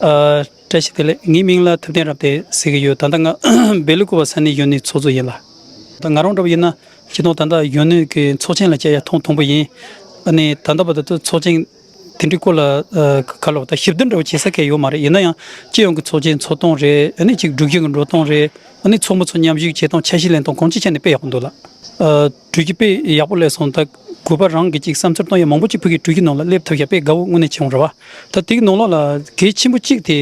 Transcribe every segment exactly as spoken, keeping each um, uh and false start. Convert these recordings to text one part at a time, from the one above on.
ཨ། བཀྲ་ཤིས་བདེ་ལེགས། ངའི་མིང་ལ་ཐུབ་བསྟན་རབ་བརྟན་ཟེར་གྱི་ཡོད། ད་ལྟ་ང་སྦེ་ལུ་ཀུ་པ་ས་གནས་གཞོན་ནུའི་ཚོགས་གཙོ་ཡིན་ལ། ད་ང་རང་འདྲ་པོ་ཡིན་ན་སྤྱིར་བཏང་ད་ལྟ་གཞོན་ནུ་གི་ཚོགས་ཆེན་ལ་བཅར་ཡ་ཐེངས་དང་པོ་ཡིན། ཨ་ནི་ད་ལྟ་བར་དུ་ཚོགས་ཆེན་དེ་འདྲའི་སྐོར་ལ་ཨ་ག་ལབ་ད་ཞིབ་བསྡུར་འདྲ་པོ་བྱེད་ས་གང་ཡོད་མ་རེད། ཡིན་ན་ཡང་སྤྱི་ཡོངས་ཀྱི་ཚོགས་ཆེན་ཚོགས་སྟངས་རེད། ཨ་ནི་ཅིག་སྒྲིག་གཞི་གི་འགྲོ་སྟངས་རེད། ཨ་ནི་ཚོགས་མི་ཚོ་མཉམ་ཞུགས་བྱེད་སྟངས། འཆར་གཞི་ལེན་སྟངས་གང་ཅིའི་ཆ་ནས་དཔེ་ཡག་པོ་འདུག་ལ། ཨ། གྲོས་གཞི་དཔེ་ཡག་པོ་སླེབས་སོང་། ད་གུས་པ་རང་གིས་ཅིག་བསམ་ཚུལ་གཏོང་ཡ་མང་པོ་ཅིག་ཕ་གིའི་གྲོས་གཞི་ནང་ལ་སླེབས་ཐུབ་ཡ་དཔེ་དགའ་བོ་དངོས་གནས་བྱུང་རེད་བ། ད་དེའི་ནང་ལོགས་ལ་གལ་ཆེན་པོ་གཅིག་དེ།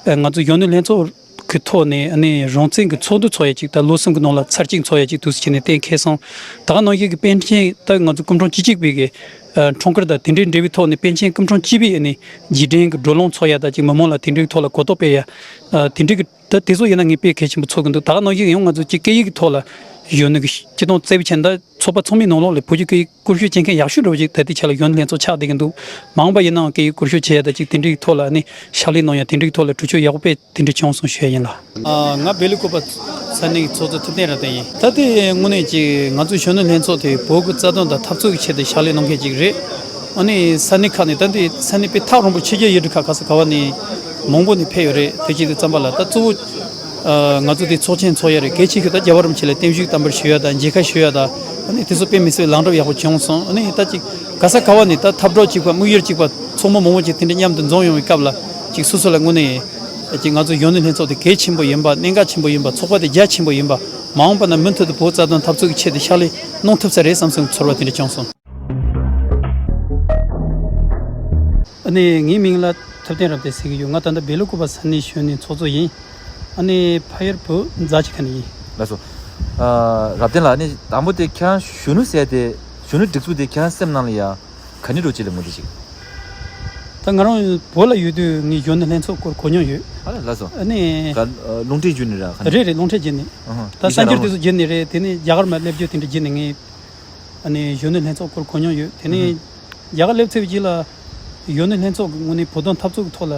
ཨ། ང་ཚོ་གཞོན་ནུ་ལྷན་ཚོགས་ཀྱི་ཐོག་ནས་ཨ་ནི་རང་བཙན་གྱི་ཚོགས་འདུ་ཚོགས་ཡ་ཅིག་ད་ལོ་གསུམ་གྱི་ནང་ལ་ཚར་གཅིག་ཚོགས་ཡ་ཅིག་འདུག་སེ་བྱས་ནས་གཏན་འཁེལ་སོང་། ད་ག་ནང་བཞིན་གྱི་པཎ་ཆེན་ད་ང་ཚོ་སྐུ་ཕྲེང་བཅུ་གཅིག་པའི་གི་ཨ། འཁྲུངས་སྐར་དང་དེ་འདྲའི་འབྲེལ་བའི་ཐོག་ནས་པཎ་ཆེན་སྐུ་ཕྲེང་བཅུ་པའི་ཨ་ནི་རྗེས་དྲན་གྱི་བགྲོ་གླེང་ཚོགས་ཡ་དང་ཅིག་མི་མང་ལ་དེ་འདྲའི་ཐོག་ལ་གོ་རྟོགས་སྤེལ་ཡ། ཨ། དེ་འདྲའི་གི་ད་དེ་ཚོ་ཡིན་ན་ངས་དཔེ་གལ་ཆེན་པོ་ཚོར་གི་འདུག་ད་ག་ནང་བཞིན་ཡང་ང་ཚོ་ཅིག་སྐད་ཡིག་གི་ཐོག་ལ་གཞོན་ནུ་གི་སྤྱི་དོན་རྩ་བའི་ཆེད་ད་ཚོགས་པ་ཚང་མའི་ནང་ལོགས་ལ་བོད་ཀྱི་སྐད་ཡིག་བཀོལ་སྤྱོད་བྱེད་མཁན་ཡག་ཤོས་འདྲ་བོ་ཅིག་ད་ལྟའི་ཆ་ལ་གཞོན་ནུ་ལྷན་ཚོགས་ཆགས་བསྡད་ཀྱི་འདུག་མ་འོངས་པ་ཡིན་ནའང་སྐད་ཡིག་བཀོལ་སྤྱོད་བྱེད་ཡ་ད་ཅིག་དེ་འདྲའི་ཐོག་ལ་ནི་ཕྱག་ལས་གནང་ཡ་དེ་འདྲའི་ཐོག་ལ་གྲོས་ཆོད་ཡག་པོ་དཔེ་དེ་འདྲ་བྱུང་སོང་ཞུ་ཡ་ཡིན་ལ། ཨ། ང་སྦེ་ལུ་ཀུ་པ་ས་གནས་ཀྱི་ཚོགས་གཙོ་ཐུབ་བསྟན་རབ་བརྟན་ཡིན། ད་ལྟའི་དངོས་གནས་ཀྱི་ང་ཚོའི་གཞོན་ནུ་ལྷན་ཚོགས་དེ་བོད་ཀྱི་རྩ་དོན་དང་འཐབ་རྩོད་ཀྱི་ཆེད་དུ་ཕྱག་ལས་གནང་མཁན་ཅིག་རེད། ཨ་ནི་ས་གནས་ཁག་ནས་ད་འདི་ས་གནས་དཔེ་ཐག་རིང་པོ་ཕྱི་རྒྱལ་ཡུལ་གྲུ་ཁག་ག་ས་ག་བ་ནས་མང་པོ་ནས་ཕེབས་ཡོད་རེད། དེ་བྱས་དུས་ཙམ་པ་ལ་ད་གཙོ་བོ་ཨ་ང་ཚོ་དེ་ཚོགས་ཆེན་ཚོགས་ཡ་རེད། གལ་ཆེ་ཤོས་ད་རྒྱལ་བ་རིན་པོ་ཆེ་ལ་བརྟན་བཞུགས་བསྟར་འབུལ་ཞུ་ཡ་དང་མཇལ་ཁ་ཞུ་ཡ་དང་། ཨ་ནི་དེ་ཚོ་དཔེ་མི་སྲིད་པའི་ལངས་གྲབས་ཡག་པོ་བྱུང་སོང་། ཨ་ནི་ད་ཅིག་ག་ས་ག་བ་ནས་ད་འཐབ་གྲོགས་གཅིག་པ་དམིགས་ཡུལ་གཅིག་པ་ཚོགས་མི་མང་པོ་ཅིག་དེ་འདྲ་མཉམ་དུ་འཛོམས་ཡོང་བའི་སྐབས་ལ་ཅིག་སོ་སོ་ལ་དངོས་གནས་ཅིག་ང་ཚོ་གཞོན་ནུ་ལྷན་ཚོགས་དེ་གལ་ཆེན་པོ་ཡིན་པ། གནད་འགག་ཆེན་པོ་ཡིན་པ། ཚོགས་པ་དེ་རྒྱ་ཆེན་པོ་ཡིན་པ། མ་འོངས་པ་ན་མུ་མཐུད་དུ་བོད་རྩ་དོན་འཐབ་རྩོད་ཀྱི་ཆེད་དུ་ཕྱག་ལས་གནང་ཐུབ་ས་རེད་བསམ་སོང་། ཚོར་བ་དེ་འདྲ་བྱུང་སོང་། ཨ་ནི་ངའི་མིང་ལ་ཐུབ་བསྟན་རབ་བརྟན་ཟེར་གྱི་ཡོད། ང་ད་ལྟ་སྦེ་ལུ་ཀུ་པ་ས་གནས་གཞོན་ནུའི་ཚོགས་གཙོ་ཡིན། ཨ་ནི་ཕ་ཡུལ་བོད་རྫ་ཆུ་ཁ་ནས་ཡིན། ལགས་སོ། ཨ། རབ་བརྟན་ལགས། ཨ་ནི་དང་པོ་དེ་ཁྱེད་རང་གཞོན་ནུ་ཟེར་དེ་གཞོན་ནུ་སྒྲིག་འཛུགས་དེ་ཁྱེད་རང་སེམས་ནང་ལ་ཡ་ག་ནས་འགྲོ་ཅི་ལ་ངོ་འདི་ཅིག་ད་ང་རང་བོད་ལ་ཡོད་དུས་ངས་གཞོན་ནུ་ལྷན་ཚོགས་སྐོར་གོ་མྱོང་ཡོད། ཨ་ལ་ལགས་སོ། ཨ་ནི་ག་རླུང་འཕྲིན་བརྒྱུད་ནས་ར་ག་ནས། རེད་རེད། རླུང་འཕྲིན་བརྒྱུད་ནས། ཨ་ཧ། ད་གསར་འགྱུར་དེ་ཚོ་བརྒྱུད་ནས་རེད། དེ་ནས་རྒྱ་གར་མར་སླེབས་རྒྱུ་དེ་འདྲ་བརྒྱུད་ནས་ངས་ཨ་ནི་གཞོན་ནུ་ལྷན་ཚོགས་སྐོར་གོ་མྱོང་ཡོད། དེ་ནས་ཨ་ཧ། རྒྱ་གར་སླེབས་ཚར་བའི་རྗེས་ལ་གཞོན་ནུ་ལྷན་ཚོགས་ཀྱི་ངོས་ནས་བོད་དོན་འཐབ་རྩོད་ཀྱི་ཐོག་ལ་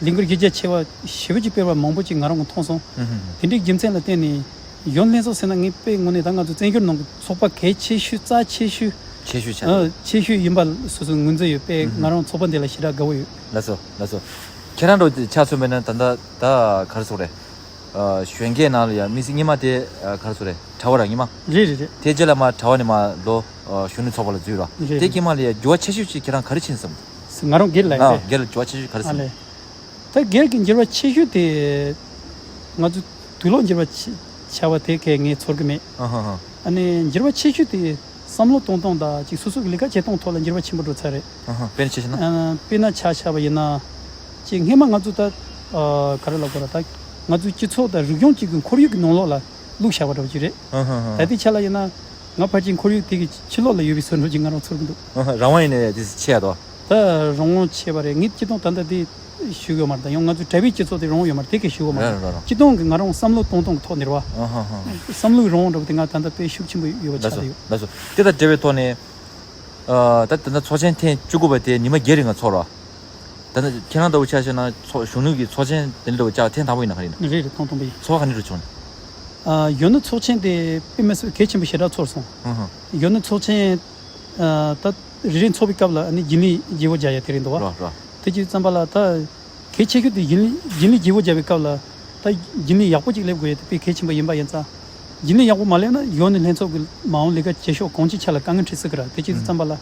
ལས་འགུལ་གཞི་རྒྱ་ཆེ་བ་ཞེ་པོ་ཅིག་སྤེལ་བ་མང་པོ་ཅིག་ང་རང་གིས་མཐོང་སོང་། ཨ་ཧ་ཧ། དེ་འདྲའི་རྒྱུ་མཚན་ལ་བརྟེན་ནས་གཞོན་ནུ་ལྷན་ཚོགས་ཟེར་ན་ངས་དཔེ་དངོས་གནས་ད་ང་ཚོ་བཙན་བྱོལ་ནང་གི་ཚོགས་པ་གལ་ཆེ་ཤོས། རྩ་ཆེ་ཤོས། ཆེ་ཤོས་ཆགས་ཨ། འདུག་ཆེ་ཤོས་ཡིན་པ་སོ་སོ་ངོས་འཛིན་ཡོད། དཔེ་ཨ་ཧ། ང་རང་ཚོགས་པ་འདི་ལ་ཞེ་དྲག་དགའ་བོ་ཡོད། ལགས་སོ། ལགས་སོ། ཁྱེད་རང་འདྲ་བོ་ཆ་མཚོན་པ་ཡིན་ན་ད་ལྟ་ད་ག་རེ་ཟེར་དགོས་རེད། ཨ། གཞོན་སྐྱེས་ནང་ལ་ཡ་དམིགས་བསལ་སྔོན་མ་དེ་ཨ་ག་རེ་ཟེར་དགོས་རེད། གྲྭ་པ་ར་སྔོན་མ། རེད་རེད་རེད། དེ་རྗེས་ལ་མར་གྲྭ་པ་ནས་མར་ལོག་ཨ་གཞོན་ནུ་ཚོགས་པ་ལ་འཛུལ་ར། རེད། དེ་སྔོན་མ་ལ་ཡ་འགྱུར་བ་ཆེ་ཤོས་ཅིག་ཁྱེད་རང་ག་རེ་ཕྱིན་སོང་། ང་རང་སྒེར་ལ་ཨ་རེད། སྒེར་ལ་འགྱུར་བ་ཆེ་ཤོས་ག་རེ་ཨ་སོང་། ལས། ད་སྒེར་གྱི་འགྱུར་བ་ཆེ་ཤོས་དེ་ང་ཚོ་དུག་ལོག་འགྱུར་བ་ཆེ་ཆགས་པ་དེ་གས་ངས་ཚོར་གི་མེད། ཨ་ཧ་ཧ། ཨ་ནི་འགྱུར་བ་ཆེ་ཤོས་དེ་བསམ་བློ་གཏོང་སྟངས་དང་ཅིག་སོ་སོ་གི་ལས་ཀ་བྱེད་སྟངས་ཐོག་ལ་འགྱུར་བ་ཆེན་པོ་འགྲོ་ཚར་རེད། ཨ་ཧ། དཔེར་ན་ཆ་བཞག་ན། ཨ། དཔེར་ན་ཆ་བཞག་པ་ཡིན་ན། ཅིག་སྔོན་མ་ང་ཚོ་ད་ཨ་ག་རེ་ལབ་དགོས་ར། ད་ང་ཚོའི་སྤྱི་ཚོགས་དང་རིག་གཞུང་གཅིག་གི་ཁོར་ཡུག་གི་ནང་ལོགས་ལ་བླུགས་བཞག་པ་འདྲ་བོ་ཅིག་རེད། ཨ་ཧ་ཧ། ད་ལྟའི་ཆ་ལ་ཡིན་ན་ང་ཕལ་ཆེར་ཁོར་ཡུག་དེ་གི་ཕྱི་ལོགས་ལ་ཡོད་པའི་བཟོ་འདྲ་ཅིག་ང་རང་ཚོར་གི་འདུག་ཨ་ཧ། རང་དབང་ཡིན་ནའི་དེ་ཆེ་ཡ་དོ། ད་རང་དབང་ཆེ་བ་རེད། ངས་སྤྱི་དོན་ད་ལྟ་དེ་ཞུ་གི་ཡོད་མ་རེད། ད་ཡང་ང་ཚོའི་གྲྭ་པའི་སྤྱི་ཚོགས་དེ་རང་དབང་ཡོད་མ་རེད། དེ་གས་ཞུ་གི་ཡོད་མ་རེད། རེད་རེད་རེད། སྤྱི་དོན་གྱི་ང་རང་བསམ་བློ་གཏོང་སྟངས་ཀྱི་ཐོག་ནས་རེད་བ། ཨ་ཧ་ཧ། བསམ་བློའི་རང་དབང་འདྲ་པོ་དེ་ང་ད་ལྟ་དཔེ་ཤུགས་ཆེན་པོ་ཡོད་པ་ཆགས་བསྡད་ཡོད། ལགས་སོ། དེ་དང་འབྲེལ་བའི་ཐོག་ནས། ཨ། ད་ད་ལྟ་ཚོགས་ཆེན་ཐེངས་བཅུ་དགུ་པ་དེ་ཉི་མ་བརྒྱད་རིང་ལ་ཚོགས་རོགས། ད་ལྟ་ཁྱེད་རང་ལྟ་བུ་ཆ་བཞག་ན་ཚོགས་གཞོན་ནུ་གི་ཚོགས་ཆེན་དེ་འདྲ་བ་བཅར་ཐེངས་དང་པོ་ཡིན་ན་ག་རེ་ཡིན་ན། རེད་རེད། ཐེངས་དང་པོ་ཡིན། ཚོར་བ་ག་འདྲ་བྱུང་། ཨ། གཞོན་ནུ་ཚོགས་ཆེན་དེ་དཔེ་མི་སྲིད་གལ་ཆེན་པོ་ཞེ་དྲག་ཚོར་སོང་། ཧུ་ཧུ། གཞོན་ནུ་ཚོགས་ཆེན། ཨ། ད་རེ་རེ་འཚོགས་པའི་སྐབས་ལ་ཨ་ནི་རྒྱུན་ལས་བརྗེ་བོ་རྒྱག་ཡ་དེ་རེད་འདུག་བ། རོ་རོ། དེ་བྱས་ཙམ་པ་ལ་ད་གལ་ཆེ་ཤོས་དེ་རྒྱུན་ལས་རྒྱུན་ལས་བརྗེ་བོ་རྒྱག་པའི་སྐབས་ལ་ད་རྒྱུན་ལས་ཡག་པོ་ཅིག་སླེབས་དགོས་ཡ་དེ་དཔེ་གལ་ཆེན་པོ་ཡིན་པ་ཡིན་ཙང་། རྒྱུན་ལས་ཡག་པོ་མ་སླེབས་ན་གཞོན་ནུ་ལྷན་ཚོགས་ཀྱི་མ་འོངས་ལས་ཀ་བྱེད་ཕྱོགས་གང་ཅིའི་ཆ་ལ་དཀའ་ངལ་འཕྲད་སྲིད་ཀྱི་རེད། དེ་བྱས་ཙམ་པ་ལ་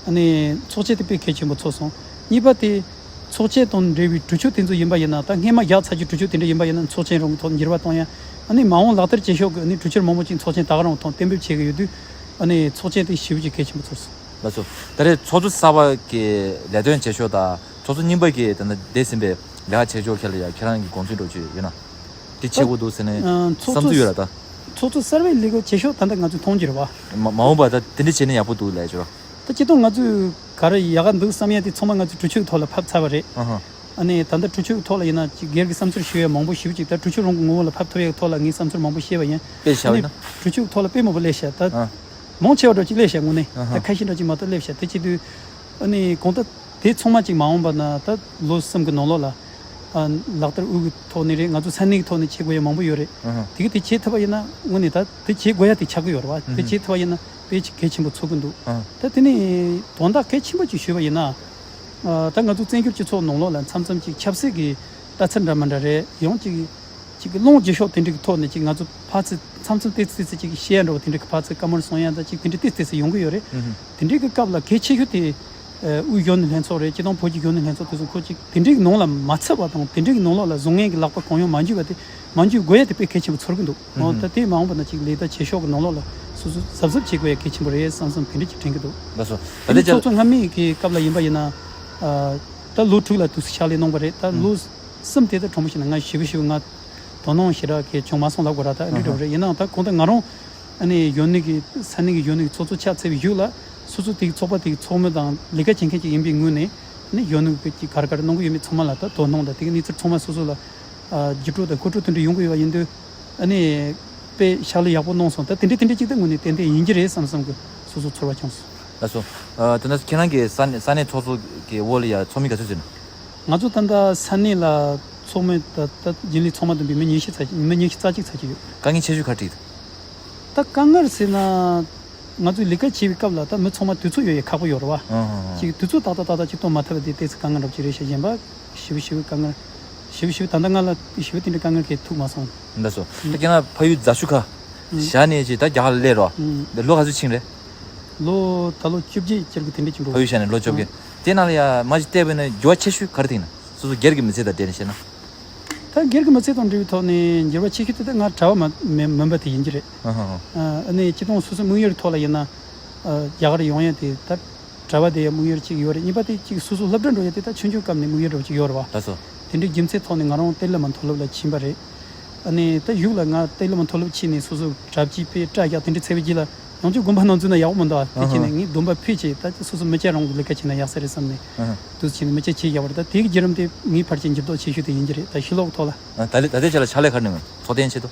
ཨ་ནི་ཚོགས་ཆེན་དེ་དཔེ་གལ་ཆེན་པོ་ཚོར་སོང་། གཉིས་པ་དེ། ཚོགས་ཆེན་དང་འབྲེལ་བའི་གྲོས་ཆོད་དེ་ཚོ་ཡིན་པ་ཡིན་ན། ད་སྔོན་མ་བཞག་ཚར་གྱི་གྲོས་ཆོད་དེ་འདྲ་ཡིན་པ་ཡིན་ན་ཚོགས་ཆེན་རང་གི་ཐོག་འགྱུར་བ་གཏོང་ཡ། ཨ་ནི་མ་འོངས་ལག་བསྟར་བྱེད་ཕྱོགས་ཀྱི་ཨ་ནི་གྲོས་ཆོད་མང་པོ་ཅིག་ཚོགས་ཆེན་ད་ག་རང་ཐོག་གཏན་འབེབས་བྱེད་ཀྱི་ཡོད་དུས། ཨ་ནི་ཚོགས་ཆེན་དེ་ཞེ་པོ་ཅིག་གལ་ཆེན་པོ་ཚོར་སོང་། ལགས་སོ། ད་རེས་ཚོགས་གཙོ་གསར་པ་གི་ལས་དོན་བྱེད་ཕྱོགས་དང་ཚོགས་གཙོ་རྙིང་པ་གི་ད་ལྟ་འདས་ཟིན་པའི་ལས་ཀ་བྱེད་ཕྱོགས་ཁྱེད་ལ་ཡ་ཁྱེད་རང་གི་དགོངས་ཚུལ་འདྲ་ཅིག་ཡོད་ན། དེ་བྱེད་དགོས་འདུག་ཟེར་ནས་ཨ། ཚོགས་བསམ་ཚུལ་ཡོད་ལ་ད། ཚོགས་གཙོ་གསར་པའི་ལས་ཀ་བྱེད་ཕྱོགས་ད་ལྟ་ང་ཚོས་མཐོང་རྒྱུ་རེད་བ། མ་མ་འོངས་པ་ད་དེ་འདྲ་བྱས་ན་ཡག་པོ་འདུག་ལབ་ཡ་ཅིག་རོ། ད་སྤྱིར་བཏང་ང་ཚོས་ག་རེ་ཡག་ག་འདུག་བསམ་ཡ་དེ་ཚང་མ་ང་ཚོས་གྲོས་ཆོད་ཐོག་ལ་ཕབ་ཚར་བ་རེད། ཨ་ཧ། ཨ་ནི་ད་ལྟ་གྲོས་ཆོད་ཐོག་ལ་ཡིན་ན་ཅིག་སྒེར་གྱི་བསམ་ཚུལ་ཞུ་ཡ་མང་པོ་ཞེ་པོ་ཅིག་ད་གྲོས་ཆོད་རང་གི་ངོ་བོ་ལ་ཕབ་ཐུབ་ཡ་ཐོག་ལ་ངས་བསམ་ཚུལ་མང་པོ་བཤད་པ་ཡིན། དཔེ་བཞག་པ་ཡིན་ན། ཨ་ནི་གྲོས་ཆོད་ཐོག་ལ་དཔེ་མང་པོ་སླེབས་ཤག་ད། ཨ། མང་ཆེ་བ་འདྲ་ཅིག་སླེབས་ཤག་དངོས་གནས། ཨ་ཧ། ད་ཁ་ཤས་འདྲ་ཅིག་མ་གཏོགས་སླེབས་ཤག་དེ་བྱེད་དུས། ཨ་ནི་གང་ལྟར་དེ་ཚང་མ་ཅིག་མ་འོངས་པ་ན་ད་ལོ་གསུམ་གྱི་ནང་ལོགས་ལ། ཨ། ལག་བསྟར་དབུས་ཀྱི་ཐོག་ནས་རེད། ང་ཚོ་ས་གནས་ཀྱི་ཐོག་ནས་བྱེད་དགོས་ཡ་མང་པོ་ཡོད་རེད། ཨ་ཧ། དེ་གི་དེ་བྱེད་ཐུབ་པ་ཡིན་ན་དངོས་གནས་ད་དེ་བྱེད་དགོས་ཡ་དེ་ཆགས་ཀྱི་ཡོད་རེད་བ། ཨ་ཧ། དེ་བྱེད་ཐུབ་པ་ཡིན་ན་དཔེ་ཅིག་གལ་ཆེན་པོ་ཚོར་གྱི་འདུག་ཨ་ཧ། ད་དེ་ནས་དོན་དག་གལ་ཆེན་པོ་ཅིག་ཞུས་པ་ཡིན་ན། ཨ། ད་ང་ཚོ་བཙན་བྱོལ་སྤྱི་ཚོགས་ནང་ལོགས་ལ་མཚམས་མཚམས་ཅིག་ཆབ་སྲིད་ཀྱི་ ལྟ་ཚུལ་འདྲ་མི་འདྲ་རེད། ཡང་ཅིག་ཅིག་གི་ལོང་རྒྱུ་ཤོག་དེ་འདྲ་གི་ཐོག་ནས་ཅིག་ང་ཚོ་ཕར་ཚུར་མཚམས་མཚམས་ཏོག་ཙམ་ཏོག་ཙམ་ཅིག་བཤད་ཡ་འདྲ་བོ་དེ་འདྲ་གི་ཕར་ཚུར་བཀའ་མོལ་གསུང་ཡ་དང་ཅིག་དེ་འདྲ་ཏོག་ཙམ་ཏོག་ཙམ་ཡོང་གི་ཡོད་རེད། ཨུ་ཧུ། དེ་འདྲ་གི་སྐབས་ལ་གལ་ཆེ་ཤོས་དེ། ཨ། དབུས་གཞོན་ནུ་ལྷན་ཚོགས་རེད། སྤྱི་བཏང་བོད་ཀྱི་གཞོན་ནུ་ལྷན་ཚོགས་དེ་ཚོ་ཁོ་ཅིག་དེ་འདྲའི་ནང་ལ་མ་ཚུད་པ་དང་དེ་འདྲའི་ནང་ལོགས་ལ་བཟོ་མཁན་གྱི་ལག་པ་གང་ཡོང་མ་འཇུས་པ་དེ་མ་འཇུས་དགོས་ཡ་དེ་དཔེ་གལ་ཆེན་པོ་ཚོར་གི་འདུག་ཨོ། ད་དེ་མ་འོངས་པ་ན་ཅིག་ལས་ཀ་བྱེད་ཕྱོགས་ཀྱི་ནང་ལོགས་ལ་སོ་སོ་གཟབ་གཟབ་བྱེད་དགོས་ཡ་གལ་ཆེན་པོ་རེད་བསམ་བསམ་དེ་འདྲ་ཅིག་དྲན་གི་འདུག་ལགས་སོ། ད་དེ་ཚོགས་གཙོ་སྔ་མའི་གི་སྐབས་ལ་ཡིན་པ་ཡིན་ན། ཨ། ད་ལོ་དྲུག་ལ་དུས་ཚོད་ཕྱག་ལས་གནང་བ་རེད། ད་ལོ་གསུམ་དེ་ད་དྲང་པོ་བཤད་ན་ང་ཞེ་པོ་ཞེ་པོ་ང་དོ་སྣང་ཞེ་དྲག་གི་བྱུང་མ་སོང་ལབ་དགོས་ར། ད་འདི་འདྲ་བོ་རེད། ཡིན་ནའང་ད་གང་ལྟར་ང་རང་། ཨ་ནི་གཞོན་ནུ་གི་ས་གནས་ཀྱི་གཞོན་ནུ་གི་ཚོགས་གཙོ་ཕྱག་འཚལ་བའི་གཞུག་ལ་སོ་སོ་དེའི་ཚོགས་པ་དེའི་ཚོགས་མི་དང་ལས་ཀ་བྱེད་མཁན་ཅིག་ཡིན་པའི་ངོས་ནས། ཨ་ནི་གཞོན་ནུ་གི་ཅིག་ག་རེ་ག་རེ་གནང་གི་ཡོད་མེད་ཚང་མ་ལ་ད་དོ་སྣང་དང་དེ་གི་གནས་ཚུལ་ཚང་མ་སོ་སོ་ལ། ཨ། བརྒྱུད་སྤྲོད་དང་མཁོ་སྤྲོད་དེ་འདྲ་ཡོང་གི་ཡོད་པ་ཡིན་དུས། ཨ་ནི་དཔེ་ཕྱག་ལས་ཡག་པོ་གནང་སོང་། ད་དེ་འདྲ་དེ་འདྲ་ཅིག་ད་དངོས་གནས་ཏན་ཏན་ཡིན་གྱི་རེད་བསམ་བསམ་གི་སོ་སོ་ཚོར་བ་བྱུང་སོང་། ལགས་སོ། ཨ། དེ་ནས་ཁྱེད་རང་གི་ས་གནས་ས་གནས་ཚོགས་གཙོ་གི་འོག་ལ་ཡ་ཚོགས་མི་ག་ཚོད་ཟེར་ན། ང་ཚོ་ད་ལྟ་ས་གནས་ལ་ཚོགས་མི་ད་ལྟ་རྒྱུན་ལས་ཚང་མ་བསྡོམས་པས་མི་ཉི་ཤུ་ཙམ་ཅིག་མི་ཉི་ཤུ་རྩ་གཅིག་ཙམ་ཅིག་ཡོད། དཀའ་ངལ་ཆེ་ཤོས་ག་རེ་འཕྲད་ཀྱི་འདུག་ད་དཀའ་ངལ་ཟེར་ན། ང་ཚོས་ལས་ཀ་བྱེད་པའི་སྐབས་ལ་ད་མི་ཚང་མ་དུས་ཚོད་ཡོད་ཡ་ཁག་པོ་ཡོད་རེད་བ། ཨ་ཧ་ཧ། ཅིག་དུས་ཚོད་ཏག་ཏག་ཏག་ཏག་ཅིག་གཏོང་མ་ཐུབ་པ་དེ་ཏོག་ཙམ་དཀའ་ངལ་འདྲ་པོ་ཅིག་རེད་ཤག་གཞན་པ་ཞེ་པོ་ཞེ་པོའི་དཀའ་ངལ། ཞེ་པོ་ཞེ་པོ་ད་ལྟ་ང་ལ་ཞེ་པོ་དེ་འདྲའི་དཀའ་ངལ་གང་ཡང་ཐུག་མ་སོང་། ལགས་སོ། ད་ཁྱེད་རང་ཕ་ཡུལ་རྫ་ཆུ་ཁ། ཨུམ། བཞག་ནས་ཅིག་ད་རྒྱ་གར་ལ་སླེབས་རོགས། ཨུམ། འདི་ལོ་ག་ཚོད་ཕྱིན་རེད། ལོ་ད་ལོ་བཅོ་བརྒྱད་ཅིག་གི་དེ་འདྲ་ཅིག་འགྲོ། ཕ་ཡུལ་བཞག་ནས་ལོ་བཅོ་བརྒྱད། ཨུམ། དེ་ནང་ལ་ཡ་མ་ཅིག་བལྟས་པ་ཡིན་ན་འགྱུར་བ་ཆེ་ཤོས་ག་རེ་འདུག་ན། སོ་སོ་སྒེར་གྱི་མི་ཚེ་དང་འབྲེལ་ནས་བཤད་ན། ད་སྒེར་གྱི་མི་ཚེ་དང་འབྲེལ་བའི་ཐོག་ནས་འགྱུར་བ་ཆེ་ཤོས་དེ་ད་ང་གྲྭ་པ་མ་མིན་མིན་པ་དེ་ཡིན་གྱི་རེད། ཨ་ཧ་ཧ། ཨ་ནི་སྤྱིར་བཏང་སོ་སོའི་དམིགས་ཡུལ་ཐོག་ལ་ཡིན་ན། ཨ། རྒྱ་གར་ཡོང་ཡ་དེ་ད་གྲྭ་པ་དེ་ཡ་དམིགས་ཡུལ་གཅིག་ཡོད་རེད། གཉིས་པ་དེ་གཅིག་སོ་སོ་སློབ་གྲྭ་འགྲོ་ཡ་དེ་ད་ཆུང་ཆུང་སྐབས་ནས་དམིགས་ཡུལ་འདྲ་བོ་གཅིག་ཡོད་རེད་བ། ལགས་སོ། དེ་འདྲའི་རྒྱུ་མཚན་ཐོག་ནས་ང་རང་ཏེ་ལི་མ་མཐོ་སློབ་ལ་ཕྱིན་པ་རེད། ཨ་ནི་ད་གཞུག་ལ་ང་ཏེ་ལི་མ་མཐོ་སློབ་ཕྱིན་ནས་སོ་སོ་གྲྭ་པ་གཅིག་པའི་སྐྲ་རྒྱག་དེ་འདྲ་འཚོལ་བའི་རྗེས་ལ། ཡང་ཅིག་དགོན་པ་ནང་འཛུལ་ན་ཡག་པོ་མི་འདུག་ཨ། དེ་བྱས་ནས་ངས་སྡོམ་པ་ཕུལ་བྱས་ད་སོ་སོ་མི་སྐྱ་རང་གི་ལས་ཀ་བྱས་ན་ཡག་ས་རེད་བསམ་ནས། ཨ་ཧ། དུས་ཚོད་ནས་མི་སྐྱ་བྱས་བཞག་པ་རེད། ད་དེ་གི་བརྒྱུད་རིམ་དེ་ངའི་ཕལ་ཆེར་འགྱུར་ལྡོག་ཆེ་ཤོས་དེ་ཡིན་གྱི་རེད། ད་ཕྱི་ལོགས་ཐོག་ལ། ཨ། ད་ལྟ་ད་ལྟའི་ཆ་ལ་ཕྱག་ལས་ག་རེ་གནང་ཡོད། འཚོ་རྟེན་ཆེད་དུ།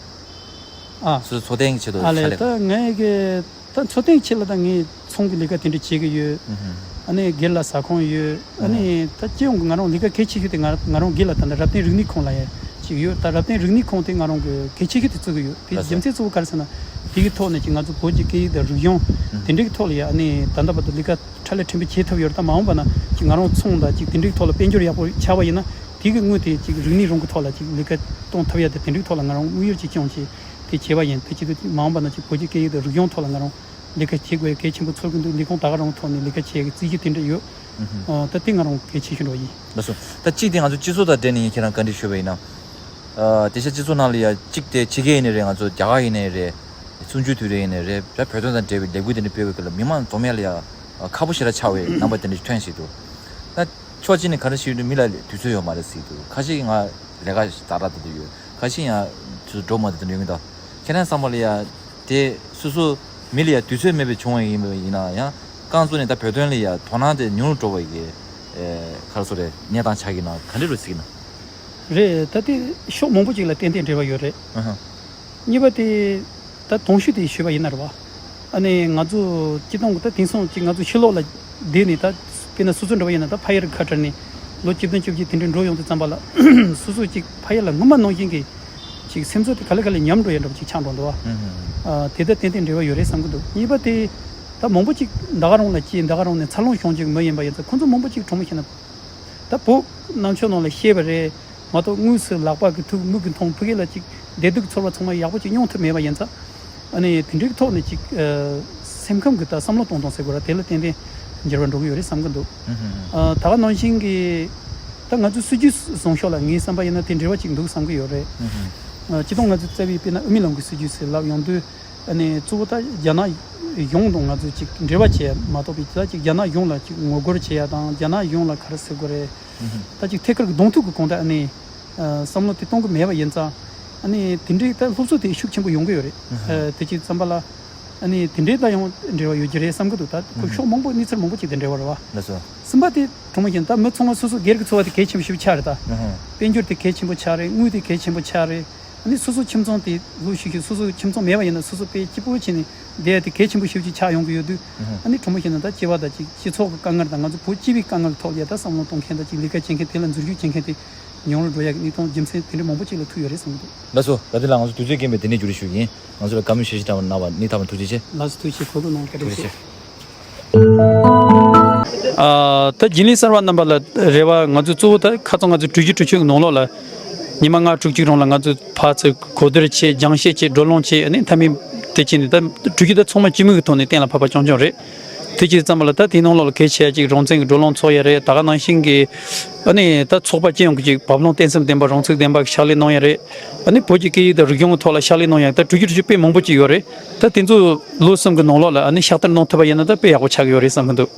ཨ། སོ་སོ་འཚོ་རྟེན་གྱི་ཆེད་དུ་ཨ་ལས། ཕྱག་ལས། ད་ངའི་གི་ད་འཚོ་རྟེན་ཆེད་ལ་ད་ངས་ཚོང་གི་ལས་ཀ་དེ་འདྲ་བྱེད་ཀྱི་ཡོད། ཨུ་ཧུ། ཨ་ནི་སྒེར་ལ་ཟ་ཁང་ཡོད། ཨ་ནི་ད་སྤྱི་ཡོངས་ཀྱི་ང་རང་ལས་ཀ་གལ་ཆེ་ཤོས་དེ་ང་ང་རང་སྒེར་ལ་ད་ནི་རབ་བརྟན་རིག་གནས་ཁང་ལ་ཡ་ཅིག་ཡོད། ད་རབ་བརྟན་རིག་གནས་ཁང་དེ་ང་རང་གི་གལ་ཆེ་ཤོས་དེ་བརྩི་གི་ཡོད། དེ་རྒྱུ་མཚན་གཙོ་བོ་ག་རེ་ཟེར་ན། དེ་གི་ཐོག་ནས་ཅིག་ང་ཚོ་བོད་ཀྱི་སྐད་ཡིག་དང་རིག་གཞུང་དེ་འདྲའི་ཐོག་ལ་ཡ་ཨ་ནི་ད་ལྟ་བར་དུ་ལས་ཀ་ཁྲ་ལས་ཕྲན་བུ་བྱེད་ཐུབ་ཡོད་རེད། ད་མ་འོངས་པ་ན་ཅིག་ང་རང་ཚོང་དང་ཅིག་དེ་འདྲའི་ཐོག་ལ་དཔལ་འབྱོར་ཡག་པོ་ཆགས་པ་ཡིན་ན་དེ་གི་དངུལ་དེ་ཅིག་རིག་གནས་རང་གི་ཐོག་ལ་ཅིག་ལས་ཀ་གཏོང་ཐུབ་ཡ་དེ་དེ་འདྲའི་ཐོག་ལ་ང་རང་དངུལ་གཡར་ཅིག་བསྐྱངས་བྱས་དེ་བྱས་པ་ཡིན། དེ་བྱེད་དུས་ཅིག་མ་འོངས་པ་ན་ཅིག་བོད་ཀྱི་སྐད་ཡིག་དང་རིག་གཞུང་ཐོག་ལ་ང་རང་ལས་ཀ་བྱེད་དགོས་གལ་ཆེན་པོ་ཚོར་གི་འདུག་ལས་ཁུངས་ད་ག་རང་ཐོག་ནས་ལས་ཀ་བྱེད་ཡག་གི་རྩིས་གཞི་དེ་འདྲ་ཡོད། ཨུ་ཧུ། ཨ། ད་དེ་ང་རང་གལ་ཆེ་ཤོས་འདྲ་བ་ཡིན། ལགས་སོ། ད་གཅིག་དེ་ང་ཚོ་སྤྱི་ཚོགས་དང་འབྲེལ་ནས་ཡིན། ཁྱེད་རང་བཀའ་འདྲི་ཞུས་པ་ཡིན་ན། ཨ། དེང་སང་སྤྱི་ཚོགས་ནང་ལ་ཡ་གཅིག་དེ་ཕྱི་རྒྱལ་ཡིན་ནའི་རེད། ང་ཚོ་རྒྱ་གར་ཡིན་ནའི་རེད། གསུམ་བཅུའི་དུས་དྲན་ཡིན་ནའི་རེད། ད་བོད་དོན་དང་འབྲེལ་བའི་ལས་འགུལ་དེ་འདྲ་སྤེལ་བའི་སྐབས་ལ་མི་མང་འཛོམས་ཡ་ལ་ཡ་ཁག་པོ་ཞེ་དྲག་ཆགས་པའི་རྣམ་པ་དེ་འདྲ་ཐོན་བཞིན་འདུག་ད་ཕྱོགས་གཅིག་ནས་ག་རེ་ཞུས་ན་མི་ལ་དུས་ཚོད་ཡོད་མ་རེད་ཟེར་གྱི་འདུག་ཁ་ཤས་ང་ལས་ཀ་ཛ་དྲག་དེ་འདྲ་ཡོད། ཁ་ཤས་ཡང་དུས་ཚོད་འགྲོ་མ་ཐུབ་དེ་འདྲ་ཡོང་གི་འདུག་ཁྱེད་རང་བསམ་པ་ལ་ཡ་དེ་སོ་སོ་མི་ལ་ཡ་དུས་ཚོད་མེད་པའི་བྱུང་བ་ཡིན་པ་ཡིན་ན་ཡང་རྐང་བཙུགས་ནས་ད་བོད་དོན་ལ་ཡ་དོ་སྣང་དེ་ཉུང་རུ་འགྲོ་བ་ཡི་གེ་ག་རེ་ཟེར་རེད། གནས་སྟངས་ཆགས་ཀྱི་ན་ག་འདྲ་རེད་ཟེར་གྱི་ན། རེད། ད་དེ་ཕྱོགས་མང་པོ་ཅིག་ལ་ཏན་ཏན་འབྲེལ་བ་ཡོད་རེད། ཨ་ཧ། གཉིས་པ་དེ་ད་དོན་ཤོས་དེ་ཞུས་པ་ཡིན་ན་རེད་བ། ཨ་ནི་ང་ཚོ་སྤྱི་བཏང་གི་ད་དེང་སང་ཅིག་ང་ཚོ་ཕྱི་ལོགས་ལ་བསྡད་ནས་ད་དཔེར་ན་སོ་སོ་འདྲ་བ་ཡིན་ན་ད་ཕ་ཡུལ་ཁ་བྲལ་ནས་ལོ་བཅུ་བདུན་བཅུ་བརྒྱད་དེ་འདྲ་འགྲོ་ཡོང་དུས་ཙམ་པ་ལ་སོ་སོ་ཅིག་ཕ་ཡུལ་ལ་སྔོན་མ་ནང་བཞིན་གྱི་ཅིག་སེམས་ཚོར་དེ་ག་ལེ་ག་ལེ་ཉམས་འགྲོ་ཡ་འདྲ་བ་ཅིག་ཆགས་འགྲོ་འདུག་བ། ཨ། དེ་ད་ཏན་ཏན་འབྲེལ་བ་ཡོད་རེད་བསམ་གྱི་འདུག་གཉིས་པ་དེ་ད་མང་པོ་ཅིག་འདི་ག་རང་ལ་སྐྱེས། འདི་ག་རང་ནས་འཚར་ལོངས་བྱུང་རྒྱུ་མི་ཡིན་པ་ཡིན་ཙང་ཁོང་ཚོ་མང་པོ་ཅིག་གྲོངས་མི་ཤེས་ན། ད་བོད་ནང་ཆོས་ནང་ལ་བཤད་པ་རེད་མ་གཏོགས་དངོས་སུ་ལག་པ་གིས་ཐུག་མིག་གིས་མཐོང་ཕ་གི་ལ་ཅིག་བདེ་སྡུག་ཚོར་བ་ཚང་མ་ཡག་པོ་ཅིག་མྱོང་ཐུབ་མེད་པ་ཡིན་ཙང་། ཨ་ནི་དེ་འདྲའི་ཐོག་ནས་ཅིག་ཨ། སེམས་ཁམས་ཀྱི་ད་བསམ་བློ་གཏོང་སྟངས་ཟེར་དགོས་ར་དེ་ལ་ཏན་ཏན་འགྱུར་བ་འགྲོ་གི་ཡོད་རེད་བསམ་གྱི་འདུག་ཨ། ད་ག་ནང་བཞིན་གྱི་ད་ང་ཚོའི་སྲིད་ཇུས་བཟང་ཕྱོགས་ལ་ངའི་བསམ་པ་ཡིན་ན་དེ་འབྲེལ་བ་ཅིག་འདུག་བསམ་གྱི་ཡོད་རེད། ཨ། སྤྱི་བཏང་ང་ཚོའི་རྩ་བའི་དཔེར་ན་དབུ་མའི་ལམ་གྱི་སྲིད་ཇུས་ཟེར་ལབ་ཡོང་དུས། ཨ་ནི་གཙོ་བོ་ད་རྒྱ་ནག་གཞུང་དང་ང་ཚོས་ཅིག་འབྲེལ་བ་བྱས་མ་གཏོགས་པའི་ད་ཅིག་རྒྱ་ནག་གཞུང་ལ་ཅིག་ངོ་རྒོལ་བྱེད་ཡ་དང་རྒྱ་ནག་གཞུང་ལ་ག་རེ་ཟེར་དགོས་རེད། ད་ཅིག་ཐད་ཀར་གྱི་གདོང་ཐུག་གི་གང་ལྟར་ཨ་ནི་བསམ་བློ་དེ་གཏོང་གི་མེད་པ་ཡིན་ཙང་། ཨ་ནི་དེ་འདྲའི་ད་སློབ་གསོ་དེ་ཤུགས་ཆེན་པོ་ཡོང་གི་ཡོད་རེད། ཨ། དེ་ཅིག་བསམ་པ་ལ་ཨ་ནི་དེ་འདྲའི་ད་ཡང་འབྲེལ་བ་ཡོད་ཀྱི་རེད་བསམ་གྱི་འདུག་ད་ཁོ་ཕྱོགས་མང་པོ་གནས་ཚུལ་མང་པོ་ཅིག་དེ་འབྲེལ་བ་རེད་བ། ལགས་སོ། གསུམ་པ་དེ་དྲང་མོ་བཤད་ན་ད་མི་ཚང་མ་སོ་སོ་སྒེར་གྱི་འཚོ་བ་དེ་གལ་ཆེན་པོ་ཞིག་ཆགས་རེད་ད། དཔལ་འབྱོར་དེ་གལ་ཆེན་པོ་ཆགས་རེད། དངུལ་དེ་གལ་ཆེན་པོ་ཆགས་རེད། ཨ་ནི་སོ་སོ་ཁྱིམ་ཚང་དེ་ལོ་ཤུགས་ཤིག་སོ་སོ་ཁྱིམ་ཚང་མེད་པ་ཡིན་ན་སོ་སོ་དཔེ་སྐྱིད་པོ་བྱས་ནས་བསྡད་ཡ་དེ་གལ་ཆེན་པོ་ཞེ་པོ་ཅིག་ཆགས་ཡོང་གི་ཡོད་དུས། ཨ་ནི་དྲང་པོ་བཤད་ན་ད་སྐྱེ་བ་དང་ཅིག་སྤྱི་ཚོགས་ཀྱི་དཀའ་ངལ་དང་ང་ཚོ་བོད་སྤྱི་པའི་དཀའ་ངལ་ཐོག་ལ་ད་བསམ་བློ་གཏོང་མཁན་དང་ཅིག་ལས་ཀ་བྱེད་མཁན་དེ་ལ་འཛུལ་ཞུགས་བྱེད་མཁན་དེ་ཉུང་རུ་འགྲོ་ཡ་གི་གནས་སྟངས་རྒྱུ་མཚན་དེ་འདྲ་མང་པོ་ཅིག་ལ་ཐུག་ཡོད་རེད་བསམ་གྱི་འདུག་ལགས་སོ། ད་ལྟ་ལ་ང་ཚོ་དུས་ཚོད་རྐྱེན་པས་དེ་ནས་མཇུག་སྒྲིལ་ཞུ་གི་ཡིན། ང་ཚོ་ལ་བཀའ་མོལ་ཞུ་ཞུ་དང་གནང་བ་སྙིང་ཐག་པ་ཐུགས་རྗེ་ཆེ། ལགས་སོ་ཐུགས་རྗེ་ཆེ། གོ་སྐབས་གནང་བ་བཀའ་དྲིན་ཆེ། ཐུགས་རྗེ་ཆེ། ཨ་ད་རྒྱུན་ལས་གསར་བ་རྣམ་པ་ལ་རེ་བ། ང་ཚོ་གཙོ་བོ་ད་ཁ་སང་ང་ཚོ་དྲུག་ཅུ་དྲུག་ཅུ་གི་ནང་ལོགས་ལ་ཉི་མ་ལྔ་དྲུག་ཅུ་རིང་ལ་ང་ཚོ་ཕར་ཚུར་གོ་བསྡུར་བྱས། སྦྱང་བཤད་བྱས། བགྲོ་གླེང་བྱས། ཨ་ནི་མཐའ་མའི་དེ་བྱས་ནས་ད་གྲོས་གཞི་ད་ཚང་མ་སྤྱི་མོས་ཀྱི་ཐོག་ནས་གཏན་ལ་ཕབ་པ་རྐྱང་རྐྱང་རེད། དེ་བྱས་ཙམ་པ་ལ་ད་དེའི་ནང་ལོགས་ལ་གལ་ཆེ་ཡ་ཅིག་རང་བཙན་གྱི་བགྲོ་གླེང་ཚོགས་ཡ་རེད། ད་ག་ནང་བཞིན་གྱི་ཨ་ནི་ད་ཚོགས་པ་སྤྱི་ཡོངས་ཀྱི་ཅིག་བབ་བརླིང་བརྟན་སེམས་ལྡན་པ། རང་ཚུགས་ལྡན་པ་ཕྱག་ལས་གནང་ཡ་རེད། ཨ་ནི་བོད་ཀྱི་སྐད་ཡིག་དང་རིག་གཞུང་གི་ཐོག་ལ་ཕྱག་ལས་གནང་ཡ་ད་དྲུག་ཅུ་དྲུག་ཅུ་དཔེ་མང་པོ་ཅིག་ཡོད་རེད། ད་དེ་ཚོ་ལོ་གསུམ་གྱི་ནང་ལོགས་ལ་ཨ་ནི་ཕྱག་བསྟར་གནང་ཐུབ་པ་ཡིན་ན་ད་དཔེ་ཡག་པོ་ཆགས་ཀྱི་ཡོད་རེད་བསམ་གྱི་འདུག